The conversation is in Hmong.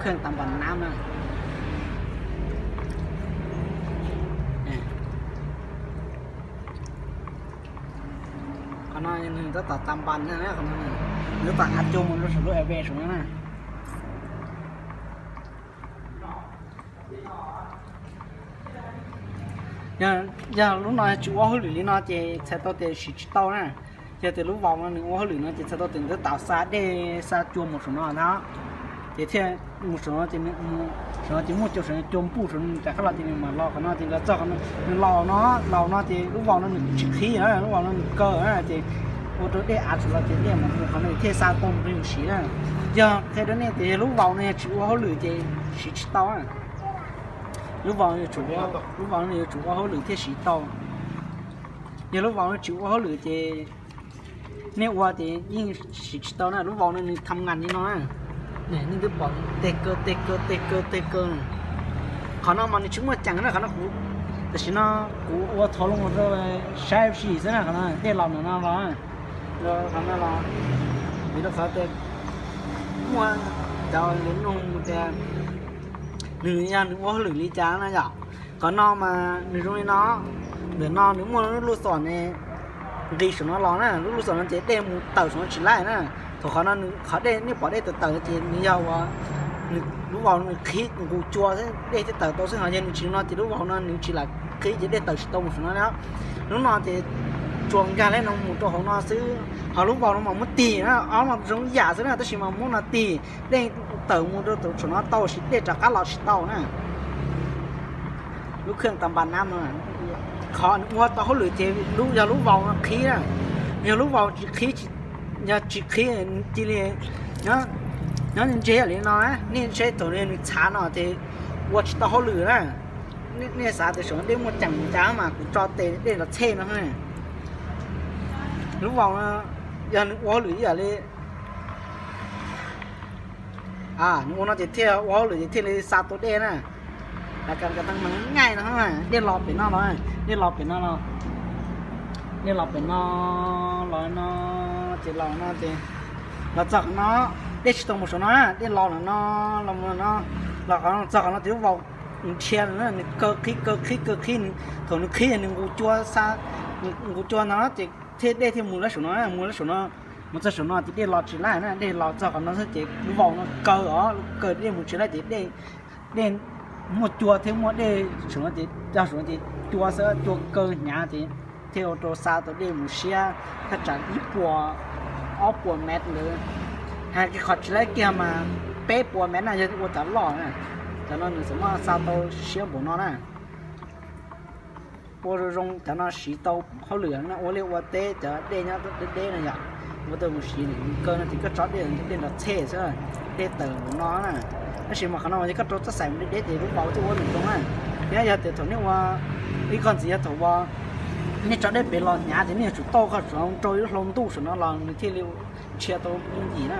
Kheej tas npas nab na. Qhov no nws tab tom tas npas na, qhov no nws tab tom av cua mus rau saum lub eve saum no na. Yog lub no tsis ua hauj lwm li no ces txhais tau tias siv tsis tau na. Yog tias lub vaus no nws ua hauj lwm no ces txhais tau tias nws tab tom xa dej xa cua mus saum no ntag. Ces thiaj mus saum no ces, saum no ces muaj cua, saum no cua npuj saum no rov qab los ces nws mam los qhov no ces nkawd txog qhov no, nws los no, los no ces lub vaus no nws tsis qhib na, lub vaus no nws kaw na ces ua rau dej av tsum los ces dej mam mus qhov no thiaj xa tau mus rau yus siv na. Yog qhia rau nej tias yog lub vaus no yog tsis ua hauj lwm ces siv tsis tau na. Lub vaus, lub vaus no yuav tsum ua hauj lwm thiaj siv tau. Yog lub vaus no tsis ua hauj lwm ces nej ua ces yeej siv tsis tau na. Lub vaus no nws tham ngas li no na. Nej twb pom tej kaw tej kaw tej kaw tej kaw. Qhov no mas nws tsis muaj ceem na, qhov no kuv, tam sim no kuv ua thov loo rau saib si xwb na, qhov no dej los ntawm no los, qhov no los, vim rau qhov tias muaj cov nug tias nws yog nws ua hauj lwm li cas na yom. Qhov no mas nws zoo li no, ntawm no nws muaj lub lub xom ne nqis saum no los na, lub lub xom no ces dej mus tawm saum no tsis laij na. Thaum qhov no nws, qhov dej nej pom dej tawm tawm ces nws yog uas lub vaus nws qhib nqus cua xwb dej thiaj tawm tau xwb, ho yog nws tsis no ces lub vaus no nws tsis lam qhib ces dej tawm tsis tau mus saum no li. Lub no ces tsuas nkag li no mus rau hauv no xwb, ho lub vaus no mas muab tig na, ob no zoo yam xwb na, tab sis mas muab no tig dej tawm mus rau saum no tau, tab sis dej rov qab los tsis tau na. Lub kheej tas npas nab no, qhov nws ua tau hauj lwm ces yog lub vaus no qhib na. Yog lub vaus tsis qhib, yog tsis qhib cia li nyob ntse li no, nej saib thaum nws txhav no ces ua tsis tau hauj lwm na. Nej xav tias saum no dej muaj ceem cas mas kuv tso tes dej los txhej no. Lub vaus no, yog nws ua hauj lwm ib yam li nws ua no ces thiaj ua hauj lwm ces thiaj li xa tau dej na. Nqaij no, dej los pem no los, dej los pem no los, dej los pem no los no, ces los no ces los txog qhov no, dej tsis tau mus saum no, dej los no, los no, los qhov no txog qhov no ces lub vaus nws dhia, nws kaw qhib kaw qhib kaw qhib, thaum nws qhib nws nqus cua xa, nqus cua no ces thiaj dej thiaj mus lawm saum no, mus lawm saum no, mus txog saum no ces dej los tsis laij na, dej los txog qhov no xwb ces lub vaus no kaw os, kaw dej mus tsis laij ces dej, dej muaj cua thiab muaj dej saum no ces cog saum no ces cua xwb, cua kaw hnyav ces thiaj ua rau xa tau dej mus siab thaj tsam ib puas, ob puas mev ntawd. Hais kiag qhov tsis laij kiag mas peb puas mev na, yog ua cov loj na, cov no nws txawm muaj xa tau siab npaum no na. Ua zoo zoo cov no siv tau hauj lwm na, ua liaj ua teb cov dej nyob deb deb no yom, ua tau mus siv lwm kaw no ces koj tso dej, dej nrov txhej xwb, dej tawm npaum no na. Tab sis mas qhov no yog koj rau txoj xaim mus deb deb ces lub vaus thiaj ua nws zoo na. Thiab yog tias thaum nej ua ib qho ntxiv yog thaum uas nej tso dej pem los hnyav ces nej yuav tsum tauj qhov saum no rau ib lub hlau ntuj saum no los nws thiaj li dhia tau yooj yim na.